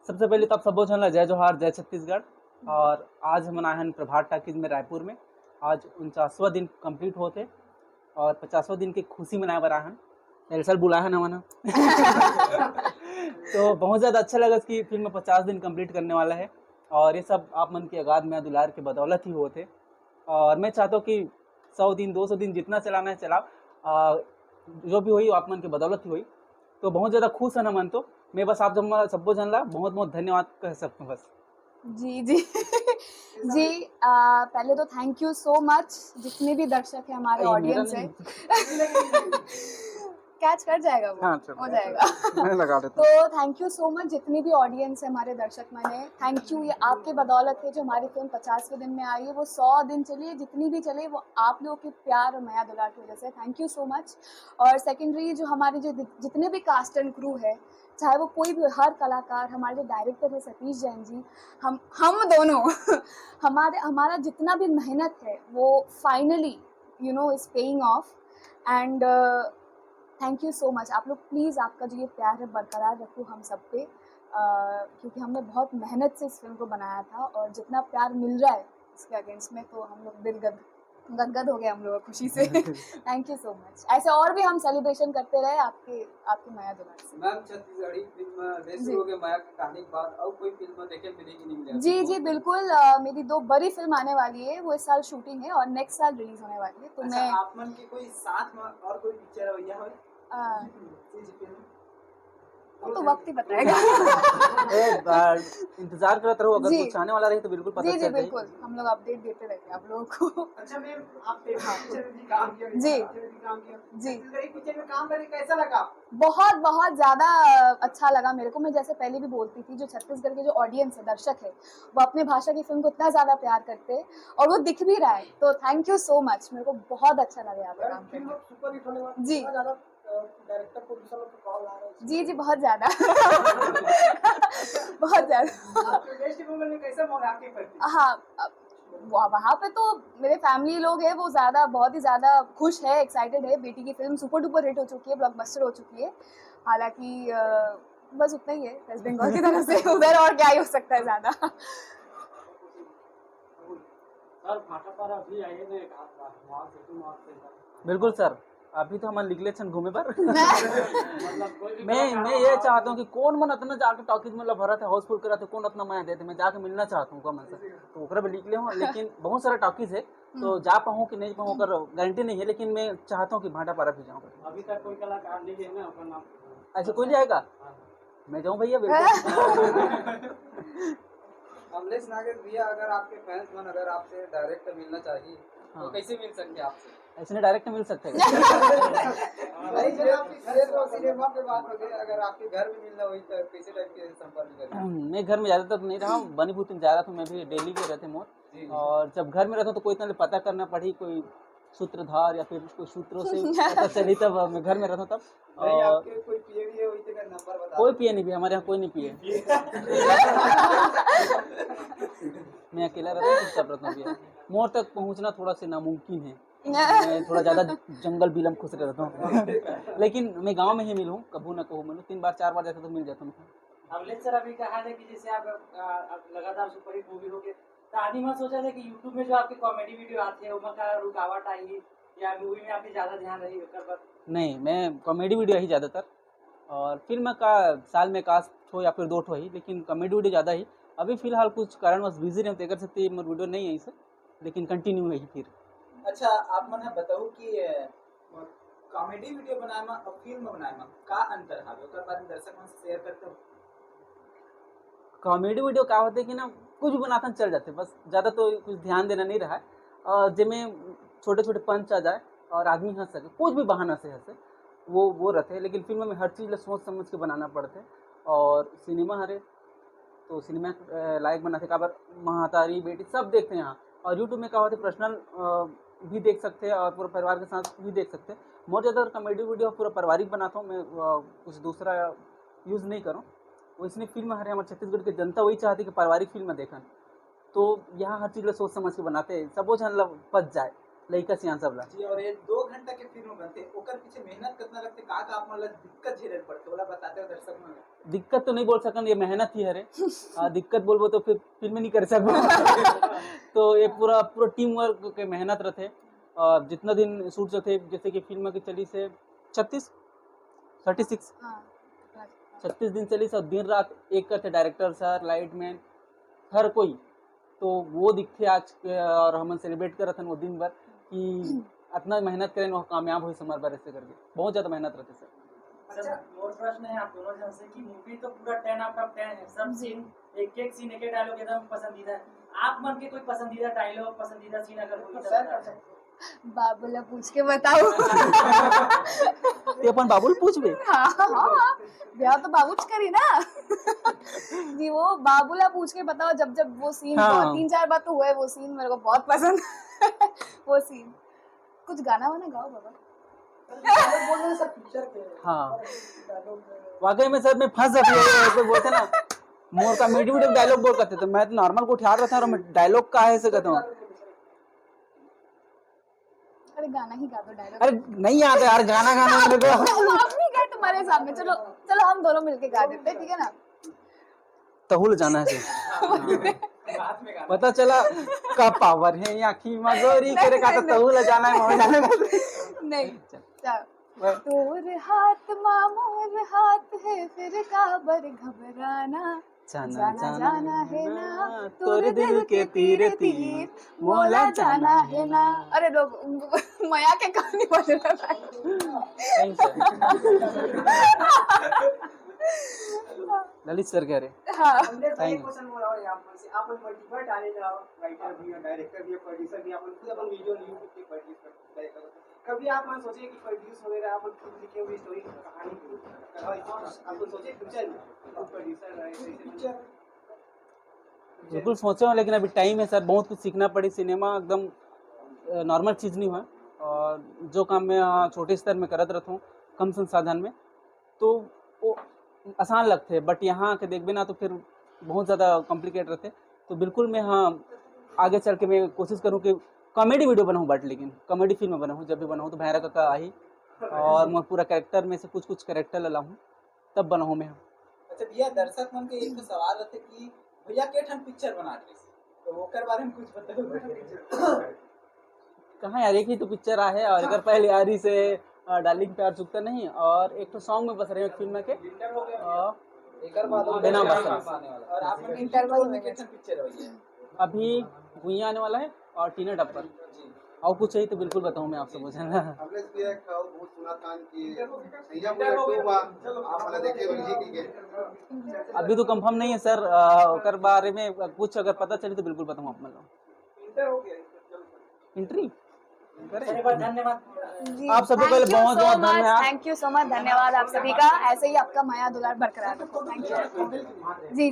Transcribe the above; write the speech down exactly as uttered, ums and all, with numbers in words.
सबसे पहले तो आप सबो झन ला जय जोहार, जय छत्तीसगढ़। और आज हमन आए हन प्रभात टाकीज में रायपुर में। आज उनचासवां दिन कंप्लीट होत हे और पचासवां दिन के खुशी मनाए बर आए हन। एलसल बुलाए हन हमन ह। तो बहुत ज्यादा अच्छा लगा कि फिल्म पचास दिन कंप्लीट करने वाला है और ये सब आप मन के अगाध मया दुलार के बदौलत ही होत हे। और मैं चाहता हूँ कि सौ दिन, दो सौ दिन जितना चलाना है चलाओ, आ, जो भी होई वो आप मन के बदौलत ही होई। तो बहुत ज्यादा खुश है ना मन तो। मैं बस आप जब सबो झन ला बहुत बहुत धन्यवाद कह सकता हूँ बस। जी जी। जी, आ, पहले तो थैंक यू सो मच जितने भी दर्शक हैं, हमारे अरे, मेरा ऑडियंस है। नहीं। कैच कर जाएगा वो, हाँ, चलो। हो जाएगा। मैं लगा देता तो थैंक यू सो मच जितनी भी ऑडियंस है, हमारे दर्शक मन है, थैंक यू। ये आपके बदौलत है जो हमारी फिल्म पचासवें दिन में आई है, वो सौ दिन चली है, जितनी भी चली वो आप लोगों के प्यार और मया दुलार की वजह से। Thank you so much. और सेकेंडरी जो हमारे जो जितने भी कास्ट एंड क्रू है, चाहे वो कोई भी, हर कलाकार, हमारे जो डायरेक्टर है सतीश जैन जी, हम हम दोनों हमारे हमारा जितना भी मेहनत है वो finally you know is paying off and thank you so much। आप लोग प्लीज़ आपका जो ये प्यार है बरकरार रखो हम सब पे, uh, क्योंकि हमने बहुत मेहनत से इस फिल्म को बनाया था और जितना प्यार मिल रहा है इसके अगेंस्ट में तो हम लोग दिल गद गदगद हो गए हम लोग खुशी से। Thank you so much. ऐसे और भी हम सेलिब्रेशन करते रहे आपके आपके मया दुलार से। मैम, छत्तीसगढ़ी फिल्म ले जी। शुरू हो गए मया की कहानी के बाद, और कोई फिल्म देखे मिलेगी नहीं मिलेगी? जी जी बिल्कुल। अ, मेरी दो बड़ी फिल्म आने वाली है, वो इस साल शूटिंग है और नेक्स्ट साल रिलीज होने वाली है। तो अच्छा, मैं आप मन की कोई साथ में और कोई पिक्चर है भैया है? अ, जी जी फिल्म। वो तो वक्त ही बताएगा। ए, आ, इंतजार करत रहो, अगर जी। कुछ आने वाला रही तो बिल्कुल पता जी जी चल जाए। बिल्कुल, हम लोग अपडेट देते रहेंगे आप लोगों को। अच्छा मैम, आप पिक्चर में भी काम किया, जी। पिक्चर में भी काम किया, जी। छत्तीसगढ़ी पिक्चर में काम करके कैसा लगा? बहुत बहुत ज्यादा अच्छा लगा मेरे को। मैं जैसे पहले भी बोलती थी, जो छत्तीसगढ़ के जो ऑडियंस है, दर्शक है, वो अपने भाषा की फिल्म को इतना ज्यादा प्यार करते हैं और वो दिख भी रहा है। तो थैंक यू सो मच, मेरे को बहुत अच्छा लगा यहाँ पे काम फिल्म करके। सुपर हिट होने वाली, जी। इतना ज्यादा डायरेक्टर प्रोड्यूसर लोग को कॉल आ रहा है? जी जी बहुत ज्यादा। बहुत ज्यादा। आपके वेस्ट बंगाल में कैसा माहौल है आपके प्रति? हाँ, अब वह- वहाँ पे तो मेरे फैमिली लोग हैं, वो ज्यादा, बहुत ही ज्यादा खुश है, एक्साइटेड है। बेटी की फिल्म सुपर डुपर हिट हो चुकी है, ब्लॉकबस्टर हो चुकी है। हालांकि अ, बस उतना ही है वेस्ट बंगाल की तरफ से। उधर और क्या ही हो सकता है ज्यादा। सर, भाटापारा भी आइए ना एक आध बार, वहाँ से तुम आपसे बिल्कुल सर, अभी तो हम निकले छन घूमे बर। मतलब कोई भी मैं कलाकार मैं वहाँ ये आओ। चाहता हूँ कि कौन मन इतना जाके टॉकीज में भरत है, हाउसफुल करत है, कौन इतना मया देते, मैं जाके मिलना चाहता हूँ कम से। तो ओकरा भी लिख ले हूँ, लेकिन बहुत सारा टॉकीज है, तो जा पाऊँ कि नहीं पाऊँ ओकर गारंटी नहीं है, लेकिन मैं चाहता हूँ कि भाटापारा भी जाऊँ। अभी तक कोई कलाकार नहीं है ना अपना नाम। ऐसे कोई नहीं आएगा? हाँ। मैं जाऊँ भैया, बिल्कुल। अमलेश नागेश भैया, अगर आपके फैंस मन अगर आपसे डायरेक्ट मिलना चाहिए तो हाँ। कैसे मिल सकते हैं आपसे? ऐसे नहीं डायरेक्ट मिल सकते हैं। नहीं, जब आपके घर और सिनेमा पे बात हो गई, अगर आपके घर में मिलना हुई तो कैसे टाइप के संपर्क करें? मैं घर में ज़्यादातर तो नहीं रहा हूँ, बनी भूती में जा रहा था, मैं भी दिल्ली में रहते मोर। जी, जी। और जब घर में रहता हूँ तो कोई तरह पता करना पड़ी, कोई सूत्रधार या फिर कोई सूत्रों से पता चली, तब मैं घर में रहता हूँ तब। नहीं, और आपके कोई पीए भी है, वही तेरा नंबर बता कोई दो। पीए नहीं पीए, हमारे यहाँ कोई नहीं पीए। मैं अकेला रहता हूँ, चुपचाप रहता हूँ भैया। मोर तक पहुँचना थोड़ा सा नामुमकिन है। मैं थोड़ा ज्यादा जंगल बिलम खुश रहता हूँ। लेकिन मैं गांव में ही मिलूँ, कभू ना कभू मिलूँ, तीन बार चार बार जाता तो मिल जाता हूँ। अमलेश सर अभी कहा था कि जैसे आप, आ, आप लगातार सुपरहिट मूवी हो गए, तो आदमी मन सोचा था कि YouTube में जो आपके कॉमेडी वीडियो आते हैं, ओमा का रुकावट आई या मूवी में आपकी ज्यादा ध्यान रही, ओकर बाद? नहीं, मैं कॉमेडी वीडियो ही ज्यादातर, और फिल्म का साल में एक आध ठो या फिर दो ठो ही, लेकिन कॉमेडी वीडियो ज्यादा ही। अभी फिलहाल कुछ कारणवश बिजी रहते, कर सकते मोर वीडियो नहीं है इसे, लेकिन कंटिन्यू है ही फिर। अच्छा, आप मन ह बताओ कि कॉमेडी वीडियो बनाए में और फिल्म बनाए में का अंतर हावे, ओकर बारे में दर्शक मन से शेयर करते हो? कॉमेडी वीडियो का होते कि ना, कुछ भी बनाता चल जाते, बस ज्यादा तो कुछ ध्यान देना नहीं रहा है। और जेमे छोटे छोटे पंच आ जाए और आदमी हंस सके, कुछ भी बहाना से हंसे, वो वो रहते हैं। लेकिन फिल्म में हर चीज ला सोच समझ के बनाना पड़ते, और सिनेमा हरे तो सिनेमा अ, लायक बनाते, काबर महतारी बेटी सब देखते हैं यहाँ। और यूट्यूब में का होते, पर्सनल भी देख सकते हैं और पूरा परिवार के साथ भी देख सकते हैं। मोर ज्यादातर कॉमेडी वीडियो पूरा पारिवारिक बनाता हूँ मैं, अ, कुछ दूसरा यूज नहीं करूँ। वैसने फिल्म हरे हमारे छत्तीसगढ़ के जनता वही चाहती कि पारिवारिक फिल्म देखन, तो यहाँ हर चीज ला सोच समझ के बनाते हैं, सबो झन ला पच जाए। लइका सियान सब ला। जी, और ये दो घंटा के फिल्म बनथे, ओकर पीछे मेहनत कितना लगथे, का का आप मन ला दिक्कत झेले पड़थे, ओला बताते हो दर्शक मन ला। दिक्कत तो नहीं बोल सकन, ये मेहनत ही हरे। आ, दिक्कत बोलबो तो फिर फिल्म नहीं कर सकबो। तो ये पूरा पूरा टीम वर्क के मेहनत रहथे। और जितना दिन शूट चलथे, जैसे कि फिल्म के चली से छत्तीस थर्टी सिक्स हाँ, छत्तीस दिन चली सब, दिन रात एक करथे, डायरेक्टर सर, लाइट मैन, हर कोई। तो वो दिखथे आज के, और हमन सेलिब्रेट करत हन वो दिन भर कि अतना मेहनत करेन, वो कामयाब होइस हमर बर, ऐसे करके बहुत ज्यादा मेहनत रहथे सर। अच्छा, मोर प्रश्न है आप दोनों जन से कि मूवी तो पूरा टेन आउट ऑफ टेन है, सब जी। सीन, एक एक सीन, एक एक डायलॉग एकदम पसंदीदा है। आप मन के कोई पसंदीदा डायलॉग, पसंदीदा सीन अगर हो तो शेयर कर सकते हो। बाबू ला पूछ के बताओ। ते अपन बाबू ल पूछबे। हाँ, हाँ, ब्याह तो बाबू च करी ना। जी, वो बाबू ला पूछ के बताओ, जब जब वो सीन हाँ। बहुत, तीन चार बार तो हुआ है वो सीन, मेरे को बहुत पसंद। वो सीन। कुछ गाना वाना गाओ बाबा। डायलॉग बोल रहे हैं सर, पिक्चर के। हाँ। डायलॉग। वाकई में सर मैं फंस जाती हूँ, ऐसे बोलते ना, मोर का मीडियम मीडियम डायलॉग बोल करते, तो मैं तो नॉर्मल को उठा रहता हूँ और मैं डायलॉग का है ऐसे कहता हूँ। अरे गाना ही गा दो, डायलॉग। अरे नहीं आता यार गाना गाना मेरे को। आप नहीं गए तुम्हारे सामने, चलो, चलो हम दोनों मिलके गा देते हैं, ठीक है ना? तहु ल जाना है। हाथ में गाना। पता चला का पावर है आँखी मा गोरी करे का, तो तहु ल जाना है, मोर जाना है। नहीं, चल। तोर हाथ मा मोर हाथ है, फिर काबर घबराना। जाना, जाना है ना, तोर दिल के तीर तीर, मोला जाना है ना। अरे लोग, मया के कहानी बोल रहा है। नहीं सर। ललित सर कह रहे। हाँ। अंदर से Thank एक you. क्वेश्चन बोला और आप मन से, आप मल्टीपल टैलेंट राइटर भी हो, डायरेक्टर भी हो, प्रोड्यूसर भी हो, आप खुद अपन वीडियो YouTube पे प्रोड्यूस करते हैं। कभी आप मन सोचे कि प्रोड्यूस वगैरह आप खुद लिखे हुए स्टोरी, कहानी को, कभी आप सोचे फ्यूचर में खुद प्रोड्यूसर रहे, ऐसे पिक्चर? बिल्कुल सोचे हूँ, लेकिन अभी टाइम है सर, बहुत कुछ सीखना पड़ी। सिनेमा एकदम नॉर्मल चीज़ नहीं हुआ, और जो काम मैं, हाँ, छोटे स्तर में करत रहता हूँ, कम संसाधन में, तो वो आसान लगते हैं, बट यहाँ आके देखबे ना तो फिर बहुत ज़्यादा कॉम्प्लिकेट रहते। तो बिल्कुल मैं, हाँ, आगे चल के मैं कोशिश करूँ कि कॉमेडी वीडियो बनाऊँ, बट लेकिन कॉमेडी फिल्म बनाऊँ, जब भी बनाऊँ तो भैरा काका आही, और मैं पूरा कैरेक्टर में से कुछ कुछ कैरेक्टर ला लाऊँ, तब बनाऊँ मैं। अच्छा भैया, दर्शक मन के एक तो सवाल रहते कि भैया के ठन पिक्चर बना के, तो ओकर बारे में कुछ बताओ। कहाँ यार, एक ही तो पिक्चर आ है, और एक पहले आ रही से, अ, डार्लिंग प्यार चुकता नहीं, और एक तो सॉन्ग में बस रहे हैं फिल्म के। अ, एकर बाद बिना बस। और आप लोग इंटरवल में के ठन पिक्चर हो गया। अभी भुइयां आने वाला है और टीना टप्पर, जी। और कुछ चाहिए तो बिल्कुल बताऊँ मैं आपसे, मुझे ना। हमने इसलिए एक बहुत सुना था कि सैया बोले टू बा, आप वाला देखे हो जी के। अभी तो कंफर्म नहीं है सर, अ, ओकर बारे में कुछ अगर पता चली तो बिल्कुल बताऊँ आप मतलब। इंटर हो गया, चलो। एंट्री चलिए, बहुत धन्यवाद। जी, आप सबको पहले बहुत बहुत धन्यवाद। थैंक यू सो मच, धन्यवाद आप सभी का, ऐसे ही आपका मया दुलार बरकरार रखो। Thank you. जी जी।